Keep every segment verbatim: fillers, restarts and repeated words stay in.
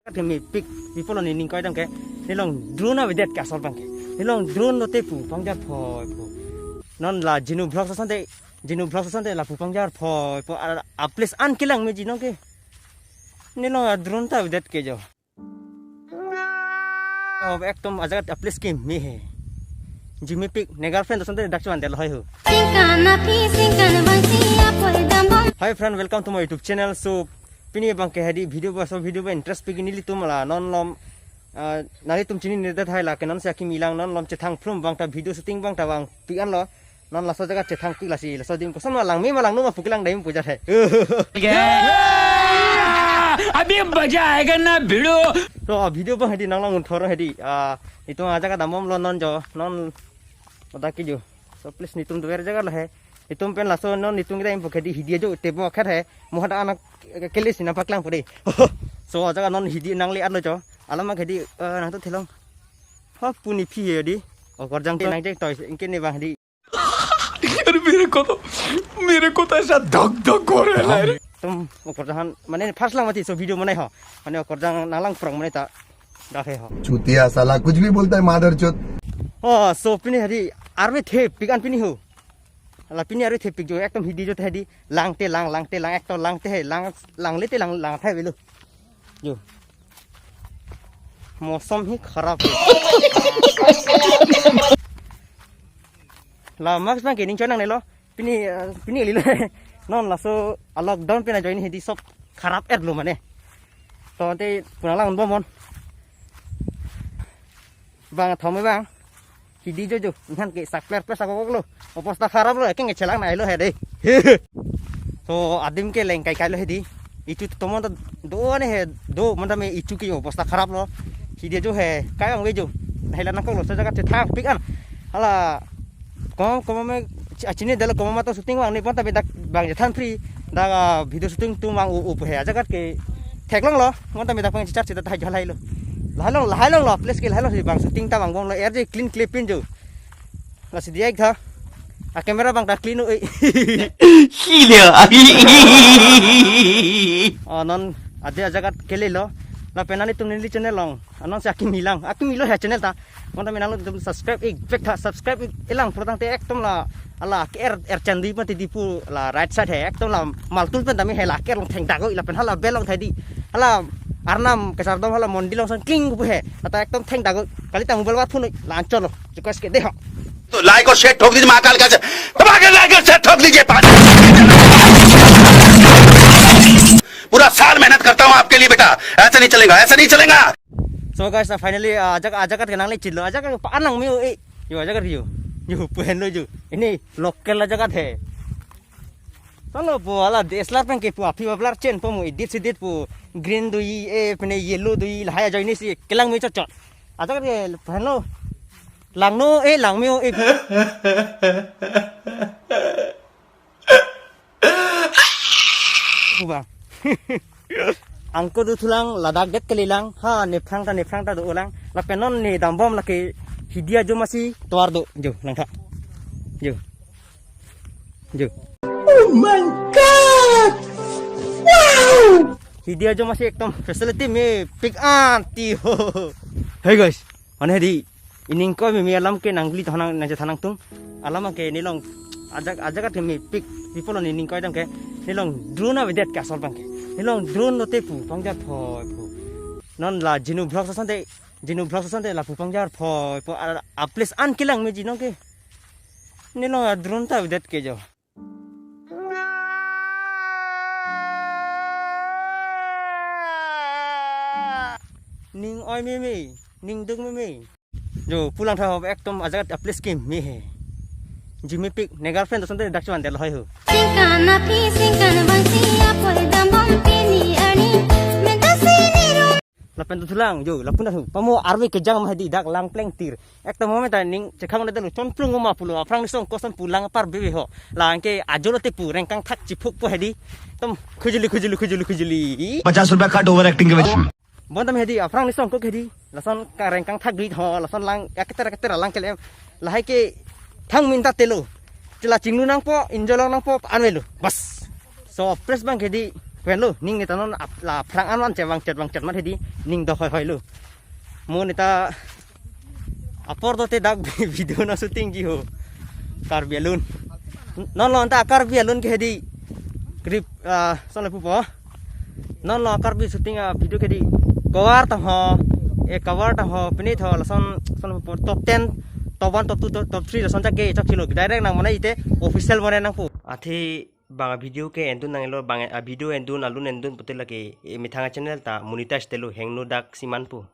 Kami pik people ni ning koi dam ke. Nelong drone avedet ke asol bang ke. Nelong drone lote pu pangjar phoi pu. Non la Jinu Vlogs asonte, Jinu Vlogs asonte lapu pangjar phoi pu a, a place an kelang me Jinu ke. Nelong a drone ta avedet ke jo. Oh, ekdom ajaga a place ke me he. Jimmy pik ne girlfriend asonte dak chuan del hoi hu. Singkan aphi, singkan bangsi apoi dambom. Hi friend, welcome to my YouTube channel. So, pini bang ke hadi video ba, so video ba interest pik nelitum la non lom, ah, nanglitum chinine det hai la ke non si akimi lang non lom chethang plum bang ta video shooting bang ta bang pik an lo. Non laso jaga chethang pik lasi laso adim koson ma lang me ma langno ma pu kelang dam pu jat he. अभी मजा आएगा ना भिड़ू. So, ah, video bang hadi nang lang unthor hadi. Ah, itum ajaga dambom lo non jo, non oda ki jo. So, please netum duver jaga la he. Itum pen laso non netum kita impo khedi hidi ajo tebo khat he. Mo hada anak kele sina paklang pore. So, ajaga non hidi nangli arlo jo. Alama khedi, eh, nangtum thelong. Ha, puni phi he di. Okorjang te nang jeng toi, ingke ne bang hadi. अरे मेरे को तो, मेरे को तो ऐसा धक धक हो रहा है. Tum okorjang han, mane first lang mati so video manai ho. Mane okorjang nang lang prong mane ta. Dak he ho. चूतिया साला कुछ भी बोलता है मादरचोद. Oh, so pini hadi arve the pik an pini ho. La pini arve the pik jo ekdom hidi jo te hadi lang te lang, lang te lang, ekdom lang te he, lang, lang le te lang, lang thai velo. Jo. मौसम ही खराब है. La mask bang ke ning chonang nelo. Pini, eh, pini lilo. Non laso a lockdown pina join hidi sob kharap et lo mane. To te puna lang bomon. Bang thom bang. Hidi jojo, ngan ke sak pler pler sak kok lo. Obosta kharap lo, ekeng chelang nai lo he de. So, adim ke leng kai kai lo hedi. Ichu tomon ta do ne he, do mon ta me ichu ke obosta kharap lo. Hidi jo he, kai ang ve jo. Nai la nang kok lo sa jaga chethang pik an. Hala, kom, kom me, achini dalo kom ma to shooting bang ne pon ta me dak bang chethan free. Dak, ah, video shooting tum bang u, u he jaga ke theklong lo. Mon ta me dak bang chichar chita ta jalai lo. Lahai long, lahai long lo, place ke lahai long si bang shooting ta bang bom lo, R J clean clip pin jo. Lasi diak tha. A camera bang ta clean oi. Hilya. Oh, non ade ajaga kele lo. Lapen nelitum neli channel long. Anon si akimi lang. Akimi lo he channel ta. Mon ta me nangtum subscribe ik vek tha, subscribe ik elang pro tangte ekdom la ala ke er er chandi mati di pu la right side he ekdom la maltul pen ta me he la ke er long theng dago lapen hala bell long thai di. Hala arnam kesar dom hala mondi long sang kling pu he. Ata ekdom theng dago. Kali ta mobile wat phone la anchor lo. Request ke de ho. तो लाइक और शेयर ठोक दीजिए महाकाल का, दबा के लाइक और शेयर ठोक दीजिए. पूरा साल मेहनत करता हूँ आपके लिए बेटा, ऐसा नहीं चलेगा, ऐसा नहीं चलेगा. So guys, uh, finally, uh, ajak ajak kat kenang le chilo, ajak pa anang mi e, yo ajak yo, yo pu henlo yo, ini local ajak he. Solo pu hala D S L R pen ke pu aphi baplar chen pu mo edit sedit pu green dui e pene yellow dui lahai ajoine si kelang me chot chot. Ajak ke pu henlo. Langno e langmeo e. Kuba. Angko duthulang ladak det kalilang ha nephrang ta nephrang ta dolang lapen non ne dambom lake hidia jo masi tovar do jo langtha. Jo. Jo. Oh my God! Wow! Hidia jo masi ekdom facility me pik anti ho. Hey guys, mane di ining koi me me alam ke nangli thanang nangja thanang tung. Alam ke nelong ajak ajak ke me pik people ni ning koi dam ke nelong drone avedet ke asol bang ke. Nelong drone lote pu pangja phoi pu. Non la Jinu Vlogs asonte, Jinu Vlogs asonte lapu pangja phoi pu a, a place an kelang me Jinu ke. Nelong a drone ta avedet ke jo. Ning oi meme, ning duk meme. Jo, pulang tha ekdom ajak a place ke me he. Jimmy pik, ne girlfriend asonte dak chuan del hoi ho. Singkan aphi, singkan bangsi apoi dambom pini arni. Menta sini ro. Lapen duthulang, jo, lapu na hu. Pamo arve kejang ma hedi dak lang pleng tir. Ekta moment ta ning chekhang na delu chonplung ma pulo, aphrang nisong koson pulang par bebe ho. Lang ke ajo lote pu rengkang thak chiphuk po hedi. Tom khujuli, khujuli, khujuli, khujuli. पचास रुपया cut over acting के वजह से. Bon tam hedi, aphrang nisong kok hedi. Lason ka rengkang thak duit ho, lason lang, ya keter, keter lang kelem. Lahai ke thang minta telo. Chila chinglu nangpo, enjoy long nangpo, anvelo. Bas. So, press bang hedi. Pen lo, ning neta non ap-, la phrang an van che vang chet vang chet mat hedi, ning do hoi hoi lo. Mo neta apor do te dak video na shooting ji ho. Karbi Anglong. Non lo anta Karbi Anglong ke hedi. Krip, ah, son le pupo. Non lo Karbi shooting a video ke di. Cover ta ho. E cover ta ho. Pini tho lason son le pupo top ten, top one, top two, top, top three lason chak ke chak chilo. Direct nang mane ite official mane nangpo. Athe bang a video ke endun nanglo, bang a video endun alun endun pute lake, e, methang a channel ta monetize te lo hengno dak siman pu.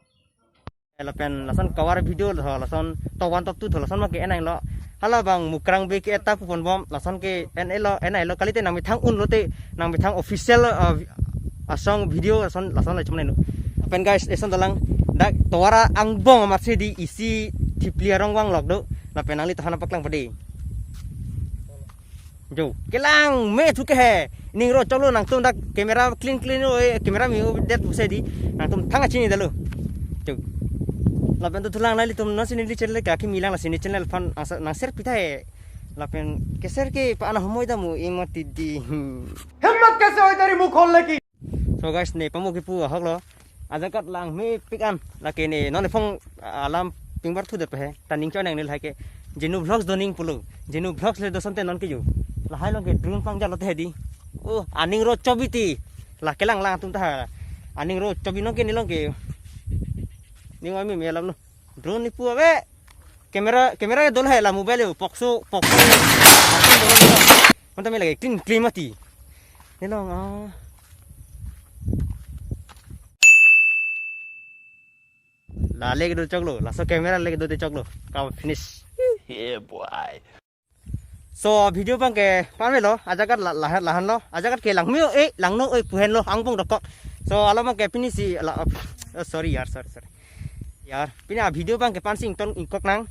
Lapen lason cover video tho lason top one top two tho lason ma ke en nanglo. Hala bang Mukrang Bey ke eta pu pon bom lason ke en elo en elo kalite nang methang un lote nang methang official, uh, asong video lason lason la chumne no. Lapen guys, eson dolang dak tovar angbong amat si di isi thipli arong vanglok do. Lapen nangli tohan paklang pade. Jo, kelang me thu ke he. Ning ro cholo nangtum dak camera clean clean oi, camera mi u det buse di. Nangtum thang achini dalo. Jo. Lapen to thulang nanglitum non si neli channel ke kimi lang lasi neli channel aphan nang, nang share pitha he. Lapen ke share ke pa ana homoi damu imati di. हिम्मत कैसे हुई तेरी मुंह खोलने की? So guys, ne pamo kipu ahok lo. Ajakat lang mepik an. Lake ne non ephong alam pingbar thu det pe he. Ta ning chonang nil hai ke. Genu Vlogs do ning pulo. Genu Vlogs le do sonte non ke yo. Lahai long ke drone pang jalo te di. Oh, aning ro chobi ti. La kelang lang tum ta. Aning ro chobi non ke ni long ke. Ning wa mi me alam no. Drone ni pu ave. Camera, camera ke dolo he la mobile yo. Pokso, pokso. Manta me lagi clean, clean mati. Ni long, ah. La lek do choklo, laso camera lek do te choklo. Kam finish. Yeah, boy. So, video bang ke pamelo, ajakat la, lahan, lahan lo, ajakat ke lang meo, eh, lang no, eh, puhen lo, angbong dokok. So, alo bang ke pini si, la, oh, sorry yar, sorry, sorry. Yar, pini a video bang ke pansing ton ingkok nang.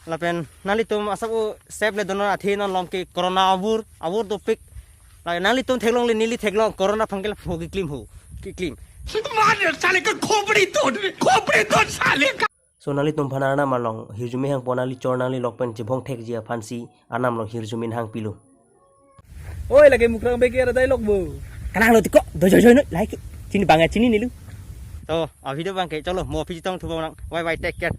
Lapen nanglitum asap u sep le donon athe non long ke corona avur, avur dopik. La nanglitum theklong le neli theklong corona phang ke la phogi klim ho, ki klim. मार साले का खोपड़ी तोड़, खोपड़ी तोड़ साले का। So nanglitum aphan arnam along hirjume hangpo, nangli chor nangli lok pen chebhong thekji aphan si arnam along hirjume hang pilo. Oi, lake Mukrang Bey ke ra dialogue bo. Kalang lo tiko, do joy joy no, like. Chini bang chini nilu. So, a video bang ke cholo, mo piji tong thu bang nang. Bye bye, take care.